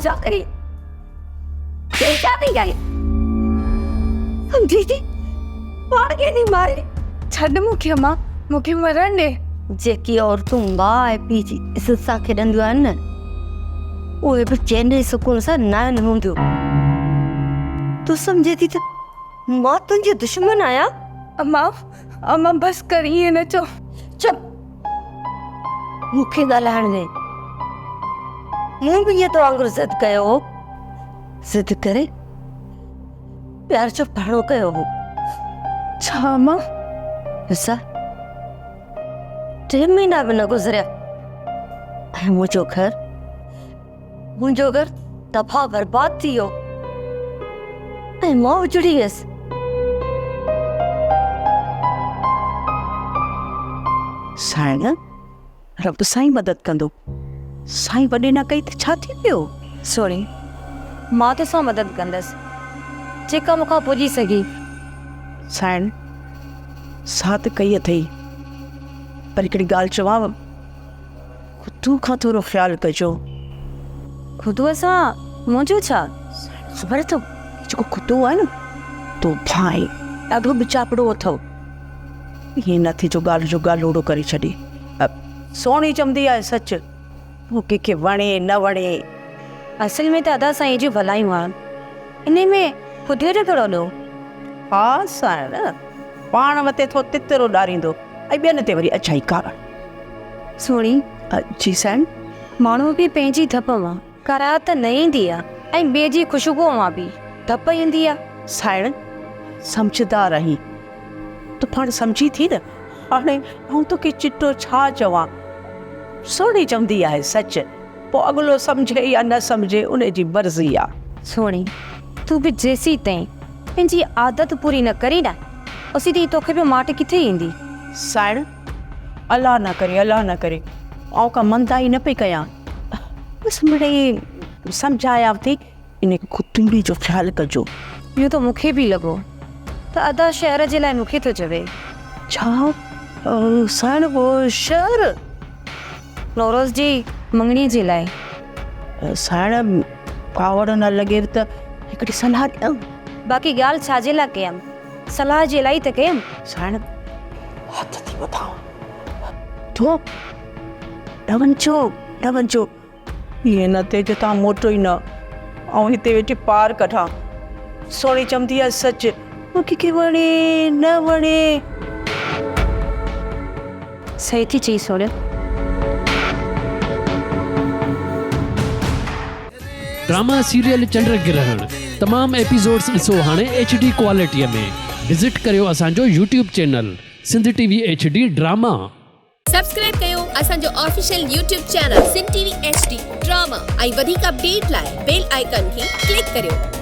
ڇا ڪئي؟ هي ڇا ٿي ڪئي؟ سمجهي ٿي پاڻ کي ٿي ماري. ڇڏ مون کي امان، مون کي مرڻ ڏي. جيڪي عورتون ماء ۽ پيء جي عزت سان کيڏنديون آهن نه، اهي به چين ۽ سڪون سان ناهن هونديون. تون سمجهين ٿي ته مان تنهنجي دشمن آهيان؟ امان، امان بس ڪر ائين نه چئو. چپ! مون کي ڳالهائڻ ڏي. مون به ائين تو وانگر ضد ڪيو هو. ضد ڪري پيار جو پرڻو ڪيو هو. ڇا امان؟ حصا ٽي مهينا به نه گذريا ۽ منهنجو گهر منهنجو گهر تباهه برباد ٿي ويو ۽ مان اجڙي ويس. سائڻ رب سائين مدد ڪندو. سائين وڏي نه ڪئي ته ڇا ٿي پيو؟ سهڻي، مان توسان مدد ڪندس، جيڪا مون کان پڄي سگهي. سائڻ، سا ته ڪئي اٿئي، پر هڪڙي ڳالهه چوانء، خدوء کان ٿورو خيال ڪجو. خدوء سان منهنجو ڇا؟ سائڻ، خبر اٿو، هي جيڪو خدو آهي نه، تو ڀانء ڏاڍو ٻچاپڙو اٿئو. ائين نه ٿئي جو ڳالهه جو ڳالهوڙو ڪري ڇڏي. سهڻي چوندي آهي سچ، پوء ڪنهن کي وڻي نه وڻي. اصل ۾ ته ادا سائين جون ڀلايون آهن، انهي ۾ خوديء جو ڪهڙو ڏوهه؟ ها سائڻ، پاڻ وتي ٿو تتر اڏاريندو ۽ ٻين تي وري اجائي ڪاوڙ. سهڻي. جي سائڻ. ماڻهو به پنهنجي ڌپ مان ڪراهت نه ايندي آ ۽ ٻئي جي خوشبوء مان به ڌپ ايندي آ. سائڻ، سمجهدار آهين. تون پاڻ سمجهين ٿي نه؟ هاڻي آئون توکي چٽو ڇا چوان؟ سهڻي چوندي آهي سچ، پوء اڳلو سمجهي يا نه سمجهي ان جي مرضي آ. سهڻي، تون به جيسيتائين پنهنجي عادت پوري نه ڪرين نه، اوسيتائين توکي به ماٺ ڪٿي ايندي؟ سائڻ، الله نه ڪري، الله نه ڪري، آئون ڪا مندائي نه پئي ڪيان، بس مڙئي سمجهايانو ٿي. ان ڪتنبي جو خيال ڪجو. اهو ته مون کي به لڳو ته ادا شهر جي لاء مون کي ٿو چوي. ڇا سائڻ شهر؟ نوروز جي مڱڻي جي لاء. سائڻ ڪاوڙ نه لڳيو ته هڪڙي صلاح ڏيان. باقي ڳالهه ڇا جي لاء ڪيم؟ صلاح جي لاء ئي ته ڪيم. سائڻ هٿ ٿي وڌان. ٿو نه وڃجو نه وڃجو. ائين نه ٿئي جو توهان موٽو ئي نه. آئون هتي ويٺي پار ڪڍان. سهڻي چوندي آهي سچ. مون کي ڪي وڻي نه وڻي. صحيح ٿي چئي سهڻي. ڊراما سيريل چنڊ گرهڻ تمام ايپيسوڊس ڏسو هاڻي ايڇ ڊي ڪوالٽي ۾ وزٽ ڪريو اسان جو YouTube channel Sindh T V H D drama. Subscribe ڪيو اسان جو official YouTube channel Sindh T V H D drama ۽ وڌيڪ اپڊيٽ لاء بيل آئيڪان کي ڪلڪ ڪريو.